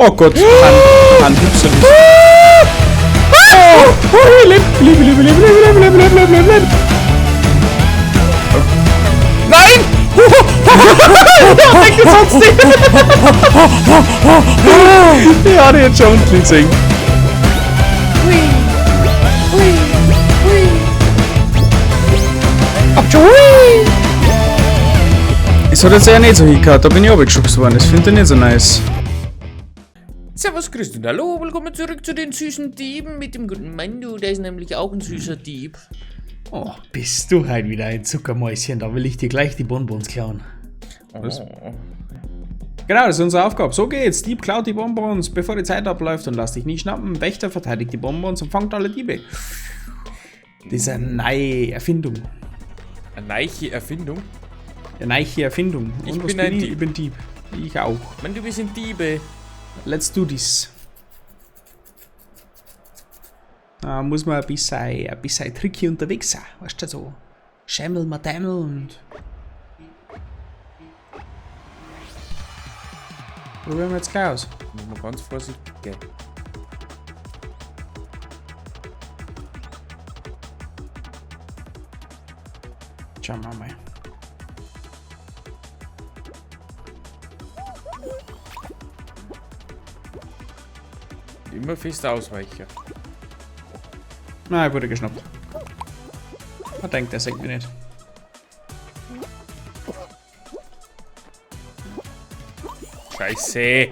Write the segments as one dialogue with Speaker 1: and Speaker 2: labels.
Speaker 1: Oh Gott, ein Hüpser. Oh, oh, leb, leb, leb, leb, leb, leb, leb, leb, leb, leb.
Speaker 2: Nein!
Speaker 1: Ja, die hat schon unten gesehen. Es hat jetzt eher nicht so hingehört, da bin ich runtergeschubst worden. Das finde ich nicht so nice.
Speaker 2: Servus, grüß und hallo, willkommen zurück zu den süßen Dieben mit dem guten Mando. Der ist nämlich auch ein süßer Dieb.
Speaker 3: Oh, bist du halt wieder ein Zuckermäuschen, da will ich dir gleich die Bonbons klauen.
Speaker 1: Was?
Speaker 2: Oh.
Speaker 1: Genau, das ist unsere Aufgabe. So geht's. Dieb klaut die Bonbons, bevor die Zeit abläuft und lass dich nicht schnappen. Wächter verteidigt die Bonbons und fangt alle Diebe. Das ist eine neue Erfindung.
Speaker 2: Eine neue Erfindung?
Speaker 1: Eine neue Erfindung.
Speaker 2: Ich
Speaker 1: Und was
Speaker 2: bin ein
Speaker 1: ich?
Speaker 2: Dieb.
Speaker 1: Ich bin Dieb. Ich auch.
Speaker 2: Mando, wir sind Diebe.
Speaker 1: Let's do this. Da muss man ein bisschen tricky unterwegs sein. Weißt du, so Schemmel, Mademmel und... Probieren wir jetzt gleich aus.
Speaker 2: Muss man ganz vorsichtig gehen.
Speaker 1: Schauen wir mal.
Speaker 2: Immer fest ausweichen.
Speaker 1: Nein, ich wurde geschnappt. Man denkt, er senkt mich nicht.
Speaker 2: Scheiße!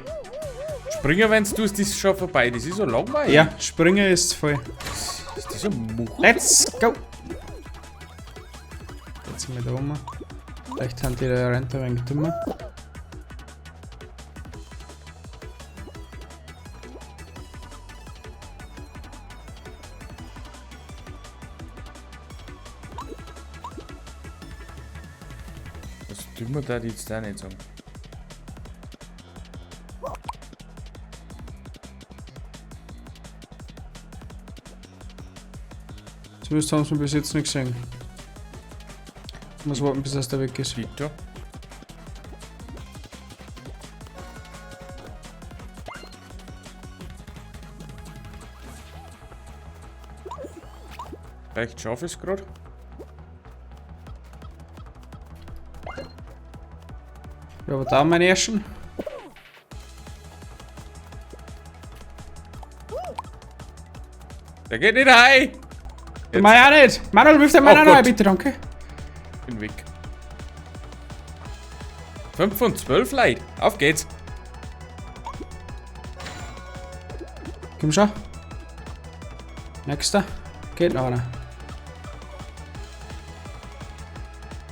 Speaker 2: Springen, wenn's tust, ist schon vorbei. Das ist so langweilig.
Speaker 1: Ja, Sprünge ist voll.
Speaker 2: Ist das so Much?
Speaker 1: Let's go! Jetzt sind wir da oben. Vielleicht haben die da rennt ein wenig dümmer.
Speaker 2: Was dümmer da die jetzt da nicht sagen.
Speaker 1: Zumindest haben sie mir bis jetzt nicht gesehen. Ich muss warten, bis er weg ist.
Speaker 2: Bitte. Vielleicht schaffe ich es gerade.
Speaker 1: Ja, aber da mein ersten.
Speaker 2: Der geht nicht rein!
Speaker 1: Jetzt. Mach ich auch nicht! Manuel, wirf den Mann
Speaker 2: Oh
Speaker 1: auch noch ein,
Speaker 2: Gott.
Speaker 1: bitte, danke.
Speaker 2: Bin weg. 5 von 12 Leute. Auf geht's.
Speaker 1: Komm schon. Nächster. Geht noch einer.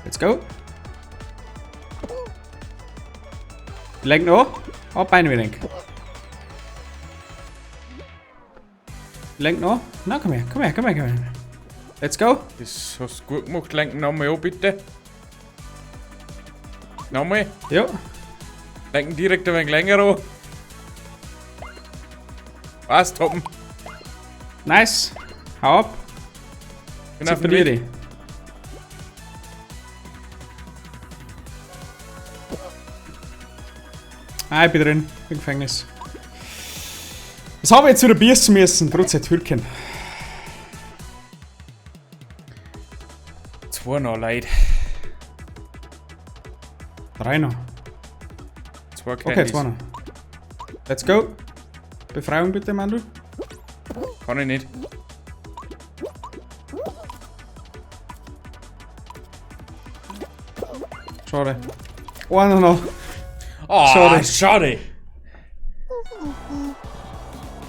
Speaker 1: Let's go. Lenk noch. Ab ein wenig. Lenk noch. Na, komm her, komm her, komm her, komm her. Let's go.
Speaker 2: Das hast du gut gemacht. Lenken nochmal an, bitte. Nochmal.
Speaker 1: Jo.
Speaker 2: Lenken direkt ein wenig länger an. Was, toppen.
Speaker 1: Nice. Hau ab.
Speaker 2: Bin auf dem Weg.
Speaker 1: Weg. Ah, ich bin drin. Im Gefängnis. Was habe ich jetzt wieder bießen müssen? Brotzeit Türken.
Speaker 2: 2 noch, Leute.
Speaker 1: 3 noch.
Speaker 2: 2
Speaker 1: Okay,
Speaker 2: Candies.
Speaker 1: 2 noch. Let's go. Befreiung bitte, Mandel.
Speaker 2: Kann ich nicht.
Speaker 1: Schade. Einer noch.
Speaker 2: Oh,
Speaker 1: Schade.
Speaker 2: schade.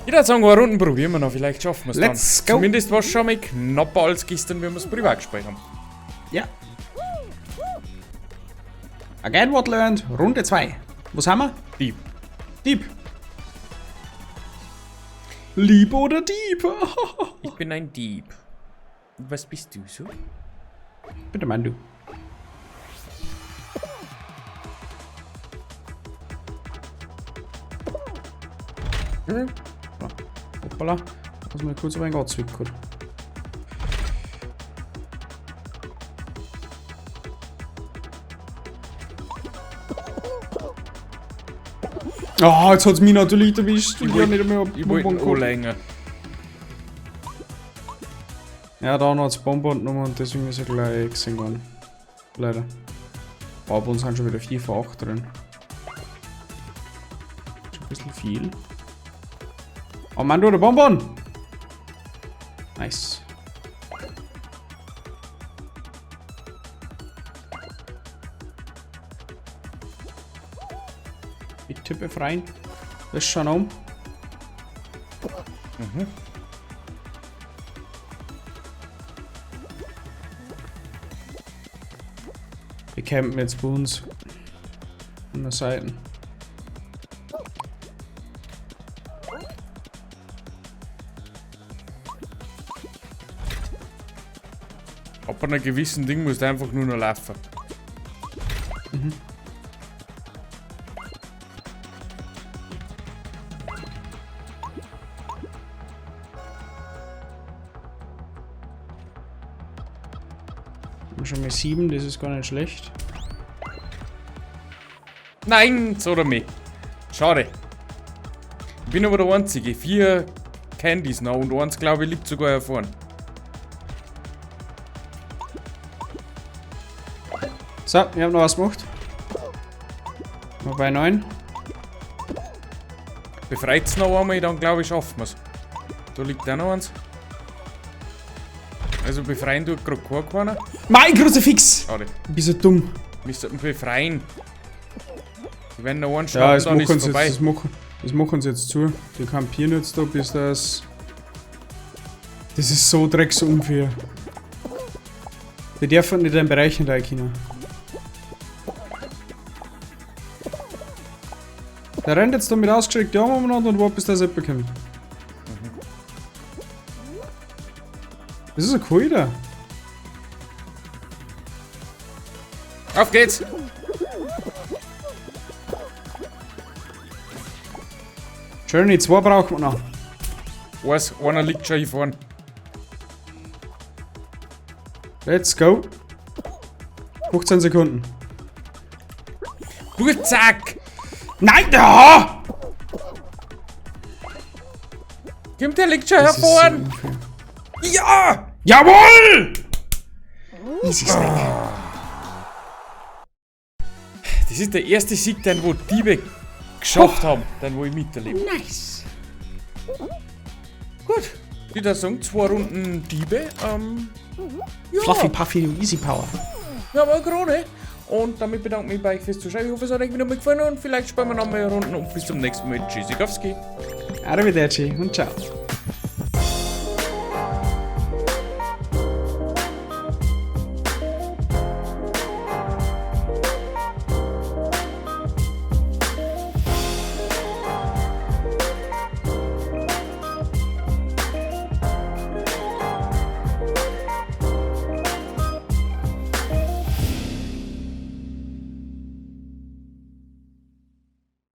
Speaker 2: Ich würde sagen, eine Runden probieren wir noch. Vielleicht schaffen wir es dann.
Speaker 1: Let's go.
Speaker 2: Zumindest war es schon mal knapper als gestern, wie wir es privat gespielt haben.
Speaker 1: Ja. Again what learned, Runde 2. Was haben wir?
Speaker 2: Dieb.
Speaker 1: Dieb. Lieb oder Dieb?
Speaker 2: Ich bin ein Dieb. Was bist du so?
Speaker 1: Bitte, mein du. Hoppala. Muss mal kurz auf einen Gott zurückkommen. Ah, jetzt hat's mich natürlich erwischt.
Speaker 2: Ich
Speaker 1: Ich hab nicht mehr
Speaker 2: Ich wollte
Speaker 1: Bonbon
Speaker 2: ihn
Speaker 1: geholt.
Speaker 2: anlängen.
Speaker 1: Ja, da noch hat's Bonbon genommen und deswegen ist er gleich gesehen worden. Leider. Boah, bei uns sind schon wieder 4 vor 8 drin. Schon ein bisschen viel. Oh Mann, du, der Bonbon! Nice. Bitte befreien. Das ist schon um. Wir campen jetzt bei uns. An der Seite.
Speaker 2: Ab einer gewissen Ding musst du einfach nur noch laufen.
Speaker 1: Haben schon mal 7, das ist gar nicht schlecht.
Speaker 2: Nein, so oder mich. Schade. Ich bin aber der Einzige. 4 Candies noch und eins, glaube ich, liegt sogar hier vorne.
Speaker 1: So, ich hab noch was gemacht. Mal bei 9.
Speaker 2: Befreit's noch einmal, dann glaube ich, schaffen wir's. Da liegt auch noch eins. Also befreien tut grad keiner.
Speaker 1: Mein Kruzifix!
Speaker 2: Schade.
Speaker 1: Ich bin so dumm.
Speaker 2: Wir sollten befreien. Die werden noch einen
Speaker 1: Ja,
Speaker 2: schnappen,
Speaker 1: das
Speaker 2: dann ist
Speaker 1: machen sie
Speaker 2: vorbei.
Speaker 1: jetzt, das machen sie jetzt zu. Die kampieren jetzt da, bis das. Das ist so drecksunfair. Die dürfen nicht in den Bereich rein können. Der rennt jetzt da mit ausgestreckten Armen umeinander und wartet, bis der Seppel kommt. Das ist ein Coider.
Speaker 2: Auf geht's!
Speaker 1: Journey, 2 brauchen wir noch.
Speaker 2: Eins, einer liegt schon hier vorne.
Speaker 1: Let's go. 15 Sekunden.
Speaker 2: Gut, zack!
Speaker 1: Nein! Da!
Speaker 2: Kommt, der liegt schon
Speaker 1: Das
Speaker 2: hier
Speaker 1: ist so
Speaker 2: vorne!
Speaker 1: unfair.
Speaker 2: Ja!
Speaker 1: Jawohl! Easy Snack.
Speaker 2: Das ist der erste Sieg, den wo Diebe geschafft haben, den wo ich miterlebe.
Speaker 1: Nice.
Speaker 2: Gut. Ich würde sagen, 2 Runden Diebe. Ja.
Speaker 1: Fluffy Puffy Easy Power.
Speaker 2: Wir haben eine Krone. Und damit bedanke ich mich bei euch fürs Zuschauen. Ich hoffe, es hat euch wieder mal gefallen und vielleicht spielen wir noch mal Runden und bis zum nächsten Mal. Tschüssikowski.
Speaker 1: Arrivederci und ciao.